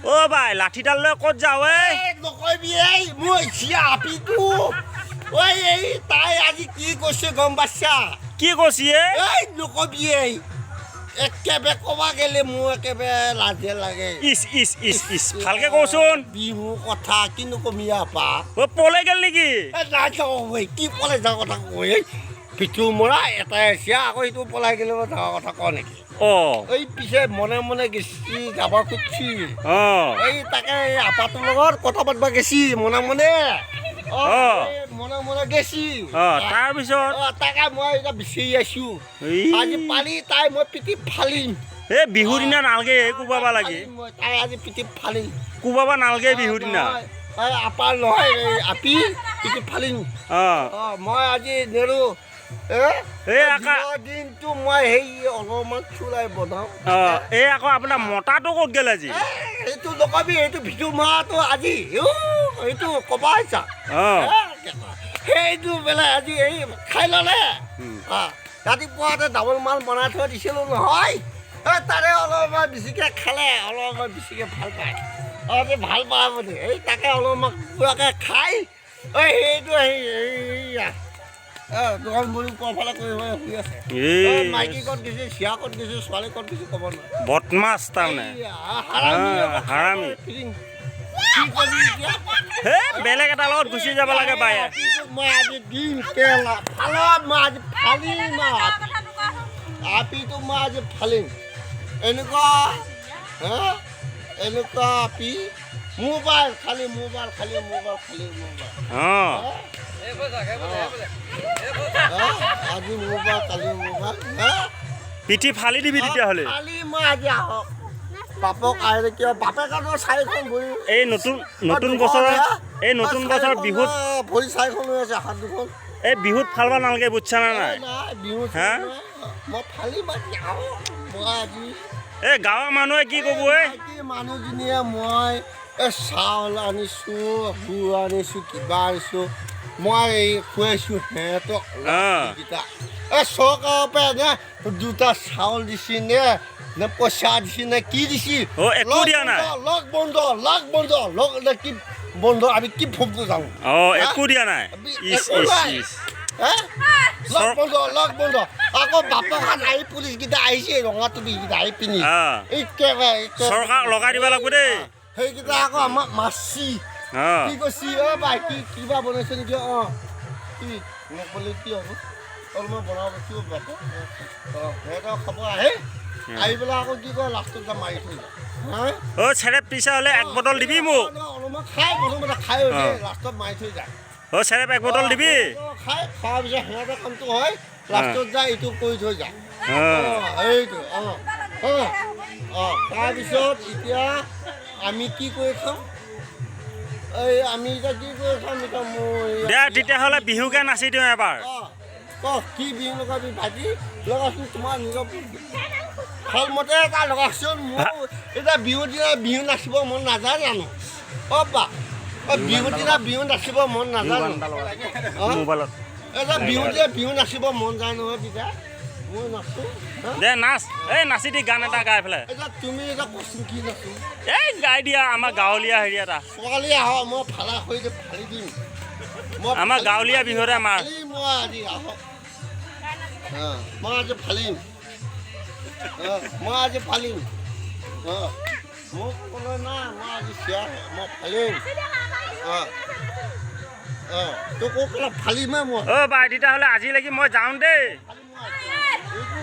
অ ভাই, লাঠিডাল লৈ ক'ত যাওঁ এই? নকবি, এই মোৰ চিয়া আপিটো। ঐ, এই তাই আজি কি কৈছে গম পাইছা? কি কৈছি এ? এই নকবি, এই একেবাৰে ক'বা গ'লে মোৰ একেবাৰে লাজে লাগে। ইচ ইচ ইচ ইচ, ভালকে কচোন। বিহু কথা কিনো কমি আপা। অ, পলাই গ'ল নেকি? এই নাই যাব, কি পলাই যোৱা কথা কৈ, এই পিঠু মৰা এটাই আছে, আকৌ সেইটো পলাই গ'লে যোৱা কথা কওঁ নেকি? এই পিছে মনে মনে গেছি, যাব খুজিছি। এই তাকে এই আপাটোৰ লগত কথা পাতিব গেছি মনে মনে। এই মনে মনে গেছি। তাৰপিছত? তাকে মই এতিয়া বিচাৰি আছো। আজি পালি তাই মই পিঠি ফালিম। এই বিহুৰ দিনা নালগে এই কোবাবা লাগে। ফালিম মই, তাই আজি পিঠি ফালিম। কোবাবা নালগে বিহুৰ দিনা। নহয়, এই আপা নহয়, এই আপি পিঠি ফালিম। মই আজি নেৰো। এই আকা দিনৰ দিনটো মই সেই অলপমান চুলাই বনাওঁ। এই আকৌ আপোনাৰ মতাটো ক'ত গ'ল আজি? সেইটো নকবি, সেইটো ভিতু মৰাটো আজি সেইটো কবা আহিছা। সেইটো বেলেগ, আজি এই খাই ল'লে। ৰাতিপুৱাতে ডাবল মাল বনাই থৈ দিছিলোঁ নহয়, তাৰে অলপমান বেছিকৈ খালে, অলপমান বেছিকৈ ভাল পায়। ভাল পায় বুলি এই তাকে অলপমান পুৰাকৈ খাই এই সেইটো এইয়া দোকান ভৰি ওপৰৰ ফালে কৰি শুই আছে। এই মাইকী ক'ত গৈছে, চিয়া ক'ত গৈছে, ছোৱালী ক'ত গৈছে ক'ব নোৱাৰে। বদমাছ তাৰমানে। এইয়া, হাৰামি। হাৰামি। কি কৰিবি এতিয়া? হে, বেলেগ এটাৰ লগত গুচি যাব লাগে বায়ে। মই আজি দিম কেলা ফালত, মই আজি ফালিম আৰু আপিটো মই আজি ফালিম। এনেকুৱা হে এনেকুৱা আপি, মোবাইল খালি, মোবাইল খালি, মোবাইল খালি, মোবাইল। আজি মোবাইল, কালি মোবাইল, হে? পিঠি ফালি দিবি তেতিয়াহ'লে। ফালি মই আজি আহক বাপক আহিলে কিয় বাপেকৰ চাৰিখন ভৰি। এই নতুন নতুন বছৰৰ, এই নতুন বছৰ বিহুত ভৰি চাৰিখন হৈ আছে, হাত দুখন। এই বিহুত ফালবা নালাগে, বুজছা না নাই? নাই বিহু। হা? মই ফালিম আজি, আহক মই আজি। এই গাঁৱৰ মানুহে কি ক'ব এই? মাইকী মানুহজনীয়ে মই এই চাউল আনিছোঁ, গুৰ আনিছোঁ, কিবা আনিছোঁ, মই এই খুৱাইছোঁ সিহঁতক। কেইটা এই চৰকাৰৰ পৰা নে দুটা চাউল দিছে নে, নে পইচা দিছে নে কি দিছে? অ, একো দিয়া নাই। লক বন্ধ, লক বন্ধ, লক নে কি বন্ধ, আমি কি ফোনটো যাওঁ। একো দিয়া নাই। ইচ একো ইচ নাই। ইচ। হে? লক বন্ধ, লক বন্ধ। আকৌ বাপক আহি পুলিচকেইটা আহিছে, ৰঙা টুপিকেইটা আহি পিনি। একেবাৰে চৰকাৰক লগাই দিব লাগিব দেই। সেইকেইটা আকৌ আমাক মাছি। কি কৈছি অ ভাই, কি কিবা বনাইছে নেকি? কি নক'লে কি হ'ব, অলপমান বনাব কি হ'ব? সিহঁতৰ খাব আহে, আহি পেলাই আকৌ কি কয়, লাষ্টত যা মাৰি থৈ যায়, হা? অ, চেৰেপ পিছা হ'লে এক বটল দিবি মোক। অলপমান খাই, প্ৰথমতে খাই উঠি লাষ্টত মাৰি থৈ যায়। অ, চেৰেপ এক বটল দিবি। খাই খোৱাৰ পিছত সিহঁতৰ কামটো হয়, লাষ্টত যায় এইটো কৰি থৈ যায়। এইটো তাৰপিছত এতিয়া আমি কি কৰি খাম? এই আমি এতিয়া কি কৰি খাম এতিয়া মোৰ দে তেতিয়াহ'লে বিহুকে নাচি দিওঁ এবাৰ। ক, কি বিহু লগাবি ভাইটি? লগাচোন, তোমাৰ নিজৰ ভাল মতে এটা লগাচোন। মোৰ এতিয়া বিহু দিনা বিহু নাচিব মন নাযায় জানো? অ বা, অ বিহু দিনা বিহু নাচিব মন নাযায় জানো? মোবাইলত। এতিয়া বিহু দিনা বিহু নাচিব মন যায় নহয়, তেতিয়া মই নাচো, হা? দে নাচ, এই নাচি দি গান এটা গাই পেলাই। এতিয়া তুমি এতিয়া কচোন কি নাচো? এই গাই দিয়া আমাৰ গাঁৱলীয়া হেৰি এটা। ছোৱালী আহক, মই ফালা কৰি ফালি দিম মই। আমাৰ গাঁৱলীয়া বিহুতে আমাৰ ফালিম মই আজি, আহক। মই আজি ফালিম, মই আজি ফালিম। মোক ক'লে না, মই আজি চিয়া মই ফালিম। তোক ক'লে ফালিমে মই। অ' বাই, তেতিয়াহ'লে আজিলৈকে মই যাওঁ দেই। ফালিম মই আজি। এইটো।